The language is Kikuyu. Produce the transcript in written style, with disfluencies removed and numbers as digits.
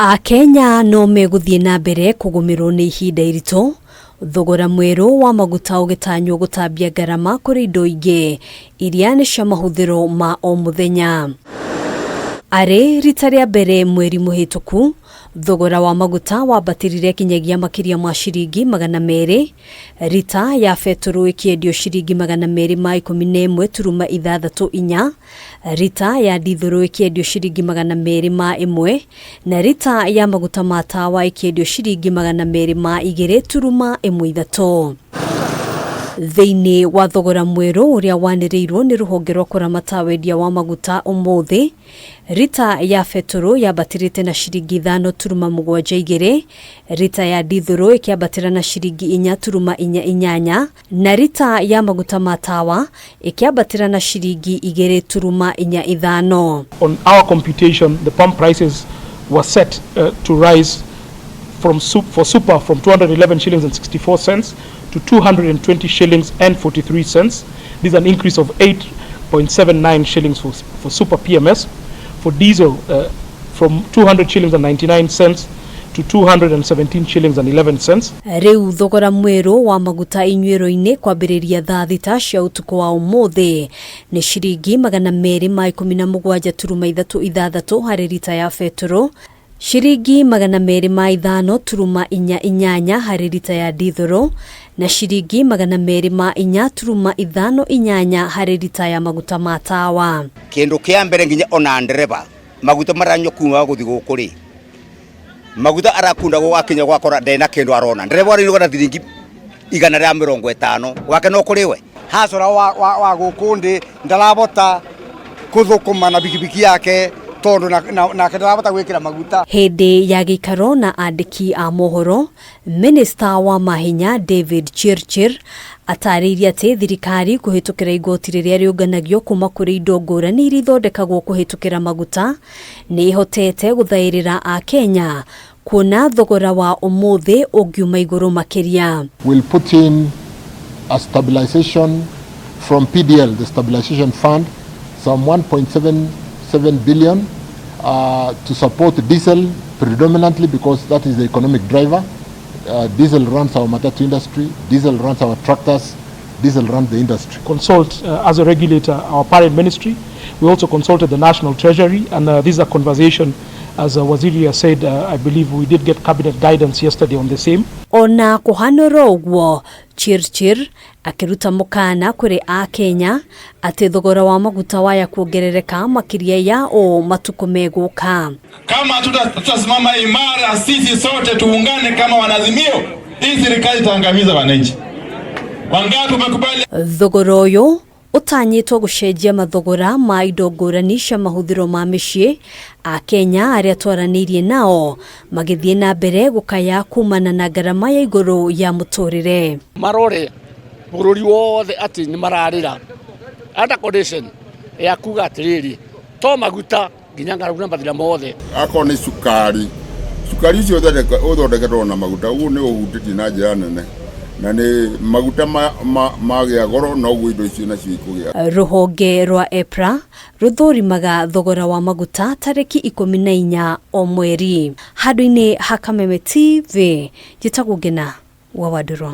Akenya no megũthiĩ na mbere kũgũmĩrwo nĩ ihinda iritũ, thogora mwerũ wa maguta ũgĩtanywo gũtambia ngarama kũrĩ indo ingĩ iria nĩ cia mahũthĩro ma o mũthenya. Arĩ rita rĩa mbere mweri mũhĩtũku, thogora wa maguta wambatĩrire kinyagia makĩria ma ciringi 200, rita ya betũrũ ĩkĩendio ciringi 211.64, rita ya ndithũrũ ĩkĩendio ciringi 201, na rita ya maguta ma tawa ĩkĩendio ciringi 202.13. Thĩinĩ wa thogora mwerũ ũrĩa wanĩrĩirwo nĩ rũhonge rwa kũramata wendia wa maguta ũmũthĩ, rita ya betũrũ yambatĩrĩte na ciringi 5.72, rita ya ndithũrũ ĩkĩambatĩra na ciringi 4.48, na rita ya maguta ma tawa ĩkĩambatĩra na ciringi 2.45. On our computation, the pump prices were set to rise for super from 211 shillings and 64 cents to 220 shillings and 43 cents. This is an increase of 8.79 shillings for super PMS. For diesel, from 200 shillings and 99 cents to 217 shillings and 11 cents. Rĩu thogora mwerũ wa maguta inyuĩro-inĩ kwambĩrĩria thaa 6 cia ũtukũ wa ũmũthĩ nĩ ciringi 217.36 harĩ rita ya betũrũ, ciringi 205.48 harĩ rita ya ndithũrũ, na ciringi 204.58 harĩ rita ya maguta ma tawa. Kĩndũ kĩa mbere nginya ona ndereba maguta maranyua kuma gũthiĩ gũkũ rĩ, maguta arakunda gũgakinya gwakora ndena kĩndũ arona. Ndereba arĩrũga na thiringi 150 gwake no kũrĩwe. Hasora wa gũkũ ndĩ ndarabota kũthũkũma na bikibiki yake tondu nake ndarabota gwĩkĩra maguta. Hĩndĩ ya gĩikaro na andĩki a mohoro, Minista wa mahinya David Chirchir atarĩirie atĩ thirikari kũhĩtũkĩra igoti rĩrĩa rĩũnganagio kuma kũrĩ indo ngũrani iria ithondekagwo kũhĩtũkĩra maguta nĩ ĩhotete gũthaĩrĩra Akenya kuona thogora wa ũmũthĩ ũngiuma igũrũ makĩria. We'll put in a stabilization from PDL, the stabilization fund, some 1.77 billion to support diesel predominantly because that is the economic driver. Diesel runs our matatu industry, diesel runs our tractors, diesel runs the industry. Consult as a regulator our parent ministry. We also consulted the National Treasury, and this is a conversation, as Waziri has said, I believe we did get cabinet guidance yesterday on the same. Ona kũhanũra ũguo, Chirchir akĩruta mũkana kũrĩ Akenya atĩ thogora wa maguta waya kuongerereka makĩria ya ũũ matukũ megũka. Kama tutasimama imara, sisi sote tuungane kama wanaazimio, hii serikali itaangamiza wananchi. Wangapi wamekubali? Thogora ũyũ ũtanyĩtwo gũcenjia mathogora ma indo ngũrani cia mahũthĩro ma mĩciĩ. Akenya arĩa twaranĩirie nao magĩthiĩ na mbere gũkaya kumana na ngarama ya igũrũ ya mũtũrĩre. Marore bũrũri wothe atĩ nĩ mararĩra under condition ya kuga atĩrĩrĩ to maguta nginya ng'aragu na mathĩna mothe. Akorwo nĩ cukari, cukari ũcio ũthondeketwo na maguta, ũguo nĩ ũhutĩtie na njĩra nene, na nĩ maguta magĩa goro noguo indo icio nacio ikũgĩa. Rũhonge rwa EPRA rũthũrimaga thogora wa maguta tarĩki 14 o mweri. Handũ-inĩ ha Kameme TV, njĩtagwo Ngina wa Wandũrwa.